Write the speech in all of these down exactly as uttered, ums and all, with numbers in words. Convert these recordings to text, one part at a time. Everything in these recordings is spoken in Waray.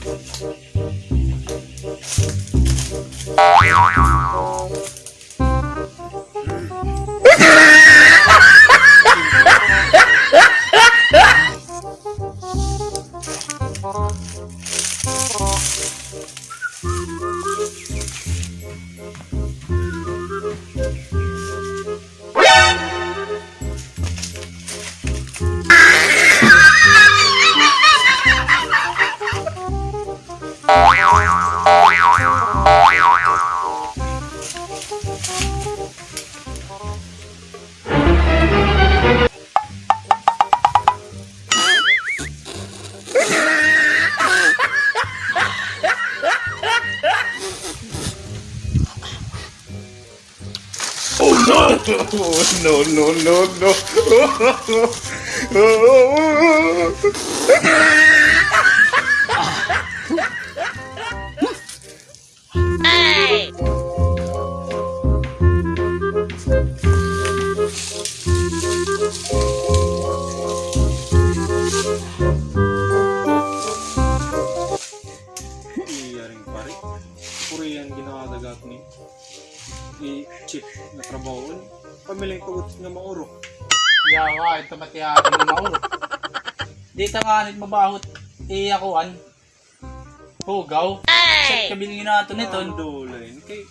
Oh no! No, no, no, no. Hey! Iya rin, pare. Puro yan ginagagat ni i Chief nga trabahoon. Pamiling pagod nga mauro. Yawa, ito matiyarin nga mauro. Di ta nga nit mabahot. Iya kuan. Hugaw. Ay! Sa kabilin nato nito. Ang dulay. Kay,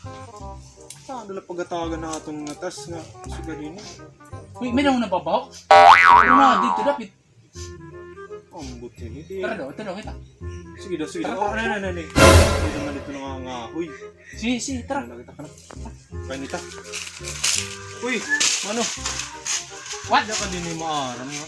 saan nila pagatagan naton nga tas nga sugad ini? Uy, may nang nababaho. Ano na, dito dapit. Ambot ini, di. Tara daw, tara daw kita. Sige daw, sige daw. Tara, tara. Oh, nay, nay, nay, nay. Hindi naman dito nangangahoy. Sige, sige, tara. Ano, kita ka na. Kain kita. Uy, mano. What? Dida ka dinhi maaram nga.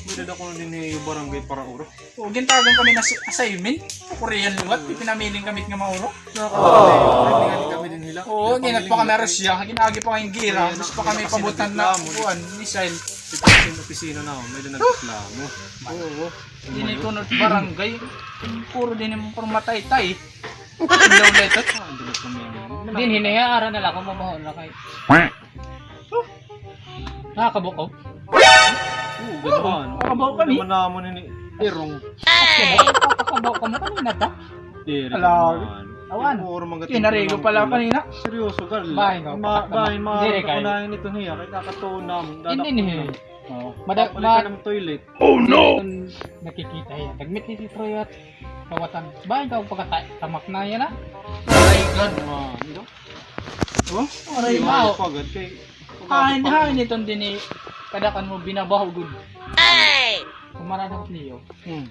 May dada ko na dinhi barangay para uro. O, gintagan kami na si-, assignment. Korean liwat, pinamiling kami nga mauro. Nakakatawa. Hindi kami dinhi la. Oo, ginat pa kami Russia, ginagi pa kami gira, gusto pa kami pabutan na kuan, missile. Ito kasi yung opisina na, may doon nagreklamo. Oo. Dinhi kuno barangay, puro dinhi mga puro mataytay. Ilaw na ito. Ah, ang dilis ng mga. Dinhi na, ara na la ako, mabaho na kay. Nakakabukaw? Oo, ganoon. Nakakabukaw kami. Naman namon ini, irong. Nakakabukaw kami kanina ta. Diri naman. Awan. Kinarigo pala kanina. Seryoso, gal. Bahin ka, bahin, bahin, bahin. Diri kayo. Unahin ito niya, kay kakatuon namon. Hindi niya. Oo. Mada-, ma-, toilet. Oh, no! Nakikita yan. Nagmit ni Tito Roy at kawatan. Bahin ka, pagkata-, tamak na yan, ah. Ay, God. Ah, ano? Oh, aray, mao. Pagod kay hain, hain iton dinhi, kada kan mo binabaho gud. Ay! Kumarada ko niyo. Hmm.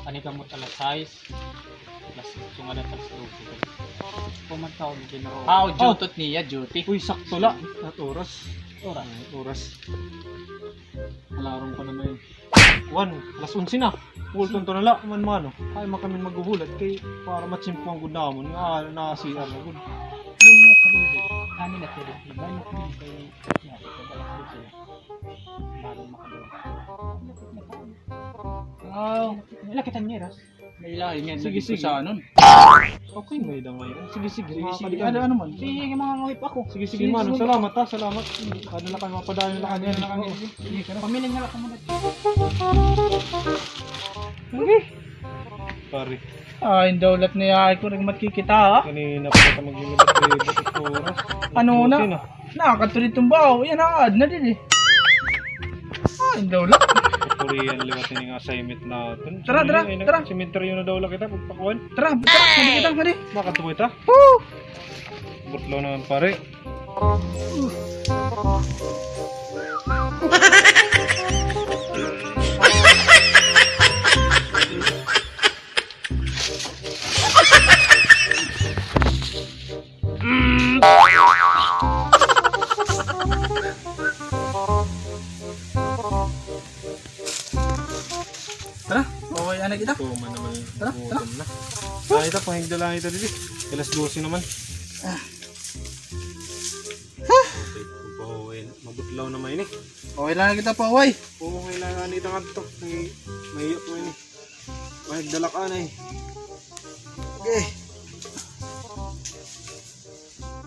Ani kamo alas sais, alas otso nga dapat alas dose. Pumunta ako ni General. Ah, o, duty niya, duty. Uy, sakto la. At oras. Oras. Ay, oras. Alarm pa naman. Kuan, alas onse na. Ulton to na la, man mano. Ay, man kami maghuhulat kay para matsimpuan gud namon nga, ah, na-C R na gud. Kami na pwede. Kami na pwede. Bago makadulog. Wow. Wala kita niras. May lahi nga. Sige, sige. Sa anon. Okay, may da ngayon. Sige, sige. Sige, sige. Ano, ano man? Sige, sige, mga ngawit ako. Sige, sige, mano. Salamat, ha. Salamat. Ano na kayo, mapadayon na kami. Sige, sige. Pamiling na lang ako muna. Sige. Pare. Ay, daulat niya. Ay, kurang matkikita, ha? Kanina pa kita maglilibot-libot ito oras. Ano na? Nakakatuloy itong baho. Yan, ha. Ad na din, eh. Ay, daw la. Korean liwat ini nga assignment naton. Tara, tara, tara. Sementeryo na daw la kita, pagpakuan. Tara, tara, dali kita, dali. Makatukoy ta. Woo! Butlaw naman, pare. Tara, okay, ano kita? Ito man naman. Tara, tara. Gutom na. Ah, ito, pahigda lang ito dito. Alas dose naman. Ah. Okay, mabutlaw naman ini. Okay lang kita pa, uy. Oo, kailangan ito nga ito. May, may iyot mo ini. May dalak anay. Okay.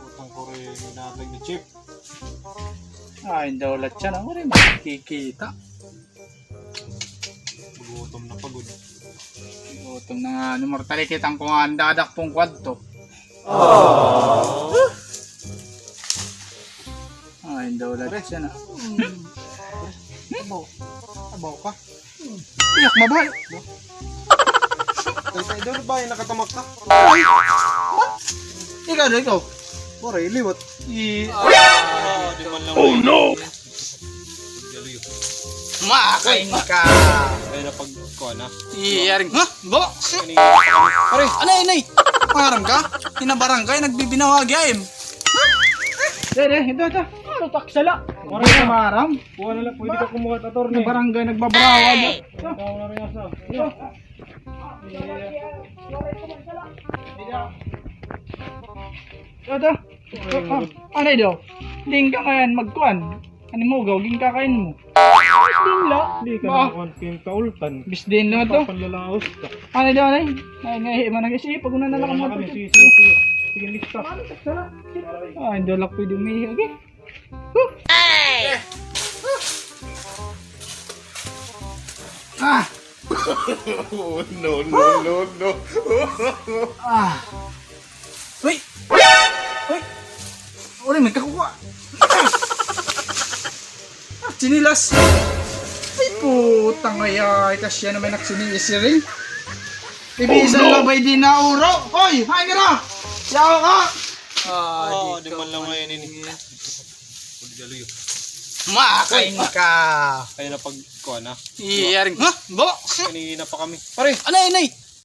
Utang ko rin natag ni Chief. Ay, daw la siya na. Wala makikita. Gutom na pagod. Ito na nga, ano, mortality, tangko nga, ang dadakpong kwadto. Ay, ang daulat siya na. Abaw. Abaw ka. Iyak, mabal. Ay, sa idol ba, yung nakatamak ka? Ikaw, ikaw. Pare, liwat. I- Oh, no! Makain ka. Kaya na pag kuha na. Iyaring, ha? Bo? Pare, anay, anay. Pangaram ka? Hinabarangay, nagbibinawa game. Dede, ito, ito. Ano taksala? Pare, pangaram. Kuha na lang, pwede ka kumuha, attorney. Hinabarangay, nagbabarawa. Ito. Ito na rin asa. Ito. Ito, ito. Ah, ano daw? Di ka ngayon magkuan. Ano mo, gawging kakain mo? Bisdin la. Di ka Ba? Naman pin kaultan. Bisdin la to. Panlalaos ka. Ano daw, ano? Ay, ngayon, man, nag-isip. Pag una na lang Wala mo. Kami, sige, sige, sige. Sige, lista. Ay, hindi lang pwede umihi. Okay. Huh. Ah! Oh, no, no, no, no. Ah. Uy! Uy! Uli, may kakuha. Ah, sinilas. Ay, putang ay, ay, kasya naman nagsinisiring. Ibisan Oh, no! Labay di na uro. Oy, hain ka na. Yawa ka. Ah, oh, di man lang ngayon ini. Makain ka. Kaya na pag kuha na. Iyaring. Ha? Bo? Kanina pa kami. Pare. Anay, anay.